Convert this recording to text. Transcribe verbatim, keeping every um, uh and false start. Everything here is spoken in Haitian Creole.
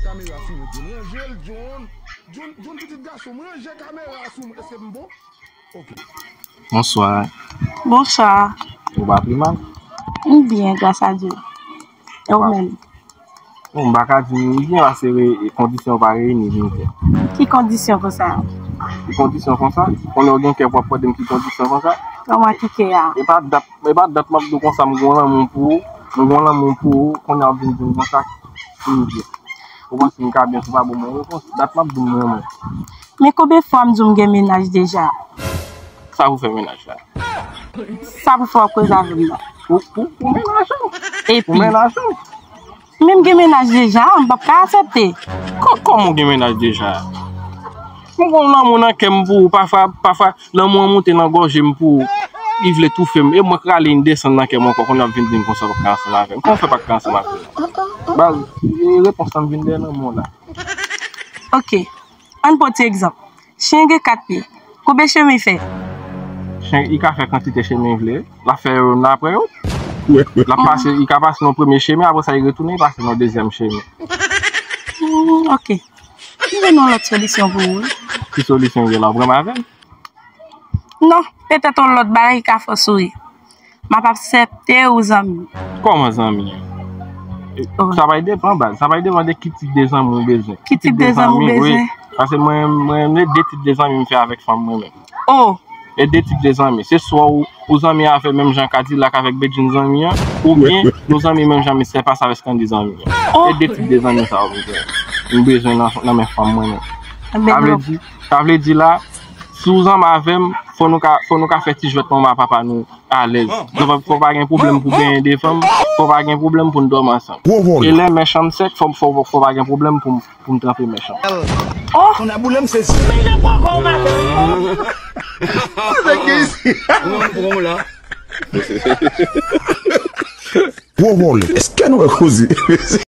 Kamera sou mwen, John. Ranje l, John. John, John, pitit gason, m ranje kamera sou mwen. Èske m bon? Ok. Bonswa. Bonswa. Ou pa pi mal? M byen, gras a Dye. E ou menm? Bon, m pa ka di m byen, paske re-, kondisyon pa reyini pou m fè. Ki kondisyon konsa? Ki kondisyon konsa? Konnen w gen kè pou w ap mande m ki kondisyon konsa? Kòman ki kè a? E pa dat, e pa dat m ap di w konsa, m gon lanmou pou ou, m gon lanmou pou ou, kounye a w ap vin di m konsa, ki m di. Ou panse m ka byen, se pa bon mwen repons. Dat m ap di m renmen w. Men konbyen fwa m di w m gen mennaj deja? Sa pou fè mennaj la? Sa pou fè w ap koze avè m nan? Pou, pou, pou mennaj ou. Epi? Pou mennaj ou. Men m gen mennaj deja, m p ap ka aksepte. Kò-, kòman w gen mennaj deja? M gon lanmou nan kè m pou ou, pafwa, pafwa, lanmou an moute nan gòje m pou ou. Li vle toufe m. E mwen k rale, li desann nan kè m ankò, kounye a w ap vin di m konsa w p ap ka ansanm avè m. Kòman w fè pa ka ansanm avè m? Baz, e repons lan m vin dèyè lanmou an la. Ok. Ann pran ti egzanp. Chen gen kat pye. Konbyen chemen l fè? Chen, li ka fè kantite chemen l vle. L ap fè yo youn apre yo. L ap pase, li ka pase nan premye chemen, apre sa, li retounen, li pase nan dezyèm chemen. Hmm, ok. M gen yon lòt solisyon pou ou, wi. Ki solisyon w gen la? W pran m avè m? Non, petèt yon lòt bagay ki ka fè w souri. M ap aksepte ou zanmi. Kòman zanmi? E, oh. Sa va depann, baz. Sa va depann de ki tip de zanmi w bezwen. Ki tip de zanmi w bezwen? Wi. Paske mwen, mwen, mwen, de tip de zanmi m fè avèk fanm mwen menm. Oh. E de tip de zanmi. Se swa ou, ou zanmi avè menm jan Kadilak avèk Bedjine zanmi an, oubyen nou zanmi menm jan Mistè Pas avèk Scandy zanmi an. Oh. E de tip de zanmi sa yo m bezwen. M bezwen nan, nan men fanm mwen menm. Sa vle di, sa vle di la, si ou zanmi avè m, fò nou ka, fò nou ka fè ti jwèt manman papa nou alèz. Fò pa, fò pa gen pwoblèm pou benyen devan m, fò pa gen pwoblèm pou n dòmi ansanm. E lè men chanm sèk, fò, fò, fò pa gen pwoblèm pou, pou m tranpe men chanm. Oh! Konn a boule m sezi. Gwo vòlè. Èske nou wè koze?